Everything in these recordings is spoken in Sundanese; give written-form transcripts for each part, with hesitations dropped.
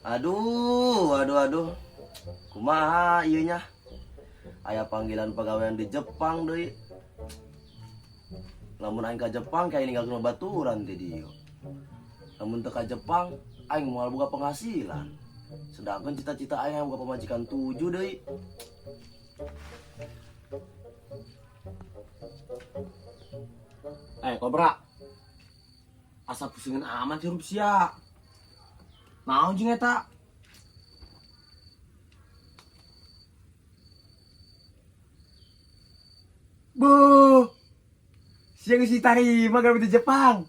Aduh, aduh, aduh. Kumaha ieu nya? Aya panggilan pagawean di Jepang deui. Lamun aing ka Jepang kayak ninggalkeun babaturan ti dieu. Lamun teu ka Jepang, aing moal boga penghasilan. Sedangkan cita-cita aing boga pamajikan 7 deui. Kobra. Asa pusingan amat hirup sia. Naon jeung eta? Buh. Sia geus ditarima gawe di Jepang.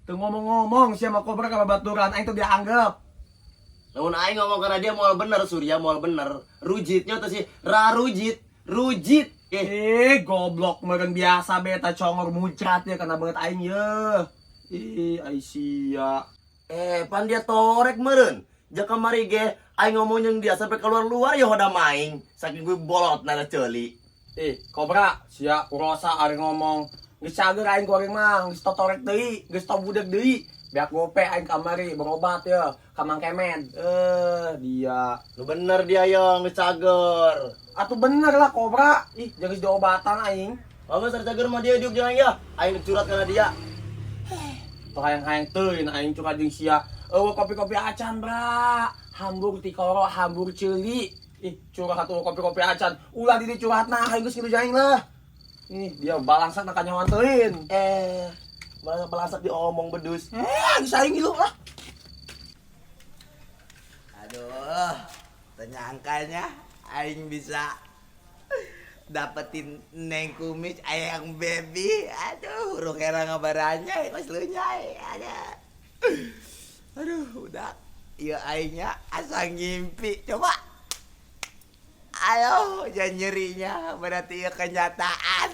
Teu ngomong-ngomong sia mah Kobra ka babaturan aing teu dianggap. Lamun aing ngomong kana dia moal bener, Surya moal bener. Rujitnya teh si rarujit, rujit. Goblok meureun biasa beta congor muncrat ya kana banget aing ye. Ih, ai sia. Pan dia torek meureun. Ja kamari ge aing ngomong jeung dia sampai keluar-luar ya hoda maing. Saking gue bolot nana ceuli. Kobra, sia kurosa ari ngomong. Geus cager aing goreng mah, geus totorek deui, geus tong budeg deui. Beak gope aing kamari berobat ya, ka Mang Kemed. Dia. Nu bener dia yo, geus cager. Atuh bener lah Kobra. Ih, jangan geus diobatan aing. Oh, geus cager mah dia diuk jeung aing ya. Aing curhat kana dia. Teu hayang-hayang teuing aing curhat jeung sia. Eueuh kopi-kopi acan, Bra. Hambur tikoro, hambur ceuli. Ih, curhat eueuh kopi-kopi acan. Ulah di curhatna aing geus ngilu aing lah. Ih, dia balangsak na kanyawan teuing. Balangsak diomong bedus. Geus aing ngilu lah. Aduh, ternyangkanya aing bisa dapetin Neng Kumis ayang baby. Aduh, hurung era ngabarannya, kos lu nyai. Aduh. Aduh, udah. Iya aingnya asa ngimpi. Coba. Ayo, jangan nyerinya, berarti ya kenyataan.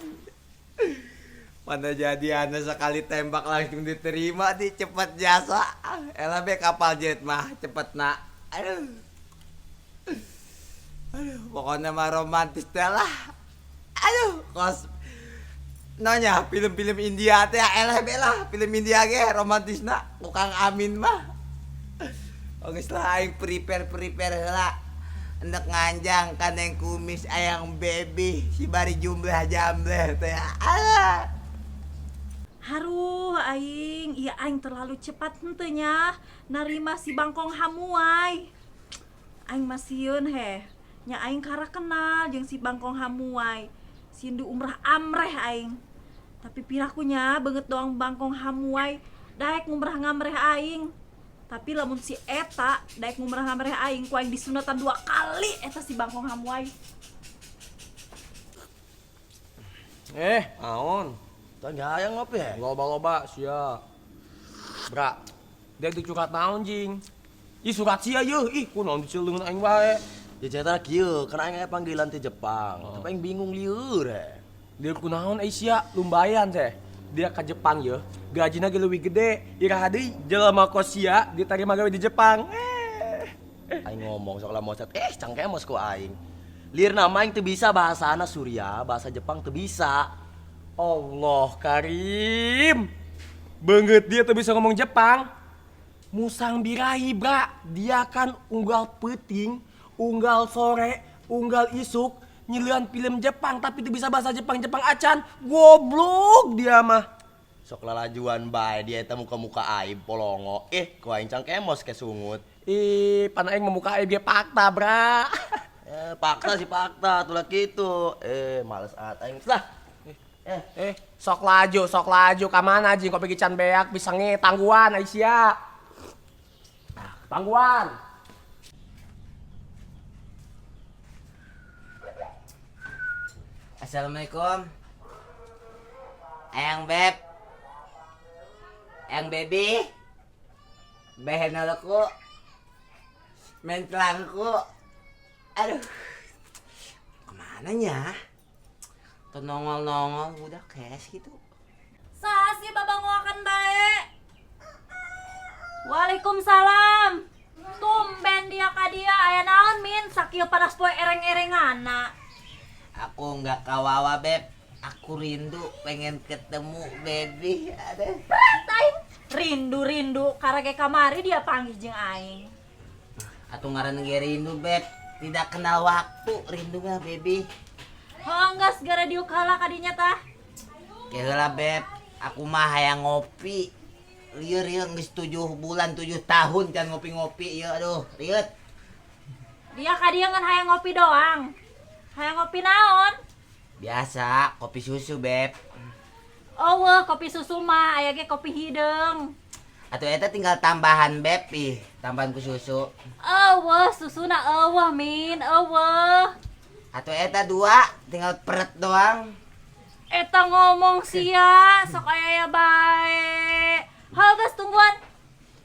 Mana jadi anda sekali tembak langsung diterima di cepet jasa. Elah be kapal jet mah cepet nak. Aduh. Aduh, pokoknya mah romantis teh lah. Aduh, kos nonya film-film India teh elah be lah, film India ge romantis nak, ku Kang Amin mah. Geus lah aing prepare-prepare heula. Endek nganjang ka Neng Kumis ayang baby si bari jumlah jambleh teh. Alah. Haruh aing, iya aing terlalu cepat henteu nya narima si bangkong hamuai. Aing masieun heh. Nya aing kara kenal jeung si bangkong hamuai. Sindu umrah amreh aing. Tapi pirakunya beungeut doang bangkong hamuai daek ngumrah ngamreh aing. Tapi lamun si eta daek ngumrah ngamreh aing ku aing disunatan 2 kali eta si bangkong hamuai. Naon? Tah hayang ngopi he? Loba-loba sia. Bra, dia dicurhat naon jing? Ih surat sia yeuh, ih kunaon diceuleunan aing wae. Ya cerita kieu, karena aing aya panggilan ti Jepang. Oh. Tapi aing bingung lieur he. Lieur kunaon ai sia, lumbayan teh. Dia ke Jepang yeuh, gajina ge leuwih gede. Iraha deui jelema kos sia diterima gawe di Jepang. Aing ngomong sok lah mocet, cangkemos ku aing. Lieur nama aing teu bisa bahasana Surya, bahasa Jepang teu bisa. Allah Karim. Beungeut dia teu bisa ngomong Jepang. Musang birahi, Bra. Dia kan unggal peuting, unggal sore, unggal isuk nyilian film Jepang tapi teu bisa bahasa Jepang-Jepang acan. Goblok dia mah. Sok lalajuan bae dia eta muka-muka aib polongo. Ku aing cangkemos ke sungut. Ih, pan aing memuka aib ge fakta, Bra. Fakta sih fakta, tulah kitu. Males at aing lah. Sok laju, sok laju ka mana jeung kopi can beak bisa nge tangguan Aisyah. Tangguan. Assalamualaikum. Ayang Beb. Ayang Baby. Behenoloku. Mentelangku. Aduh. Kemana nya? Tuh nongol-nongol udah cash gitu. Sasi babangoakan bae. Waalaikumsalam. Tumben dia ka dia aya naon min sakieu panas poe ereng-erengana. Aku nggak kawawa Beb. Aku rindu pengen ketemu baby. Aduh. Berat aing. Rindu-rindu karena ge kamari dia panggih jeung aing. Atuh ngaran ge rindu, Beb. Tidak kenal waktu rindu mah, baby. Heuh, geus gara diuk heula kadinya tah. Ke heula, Beb. Aku mah hayang ngopi. Lieur ieu geus 7 bulan 7 tahun can ngopi-ngopi ieu, aduh, rieut. Dia ka dieu ngan hayang ngopi doang. Hayang ngopi naon? Biasa, kopi susu, Beb. Oh, wah, kopi susu mah aya ge kopi hideung. Atuh eta tinggal tambahan, Beb, ih, tambahan ku susu. Euweuh, susuna euweuh, Min, euweuh. Atuh eta dua, tinggal peret doang. Eta ngomong sia, sok aya ya bae. Hal geus tungguan.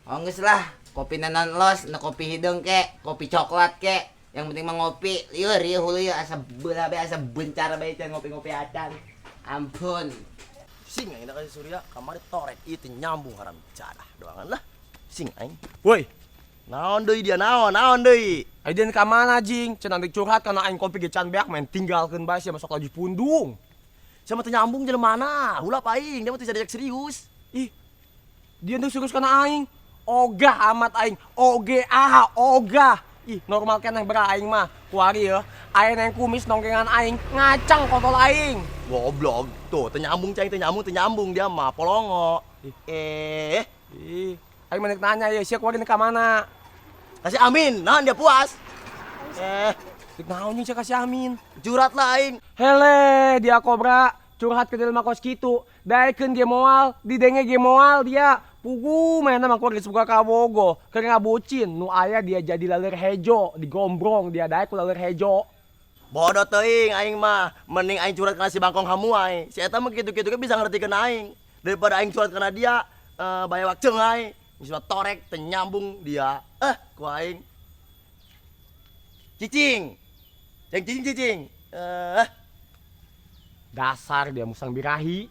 Oh geus lah, kopi nanon los, nu kopi hideung ke, kopi coklat ke. Yang penting mah ngopi. Lieur ieu hulu ieu asa beula bae, asa bencar bae can ngopi-ngopi acan. Ampun. Sing aing ka si Surya kamari torek ieu teu nyambung haram jadah doangan lah. Sing aing. Woi, Naon deui dia naon? Naon deui? Aiden ka mana jing? Cenah nanti curhat karena aing kopi ge can beak main tinggalkeun bae sia masuk laju pundung. Sia mah teu nyambung jelema mana? Hulap aing, dia mah teu bisa diajak serius. Ih, dia tuh serius kana aing. Ogah amat aing. Oge ah, ogah. Ih, normal keneh bra aing mah. Kuari ya, aing yang kumis nongkengan aing, ngacang kontol aing. Goblok, tuh teu nyambung cai, teu nyambung, teu nyambung dia mah polongo. Eh, Ih, aing mah nanya ya, sia kuari ka mana? Kasih Amin, naon dia puas. Eh, Dek naon jeung sia kasih Amin? Curhat lah aing. Hele, dia kobra curhat ke jelema kos kitu. Daekeun ge moal, didenge ge moal dia. Pugu mainna mah keluarga geus boga kabogoh, keur ngabucin nu aya dia jadi laleur hejo, digombrong dia daek ku laleur hejo. Bodoh teuing aing mah, mending aing curhat kana si Bangkong Hamuai. Si eta mah kitu-kitu ge bisa ngertikeun aing. Daripada aing curhat kana dia, bayawak cengai. Geus torek teu nyambung dia. Eh, ku aing. Cicing. Ceng cicing cicing. Eh, Dasar dia musang birahi.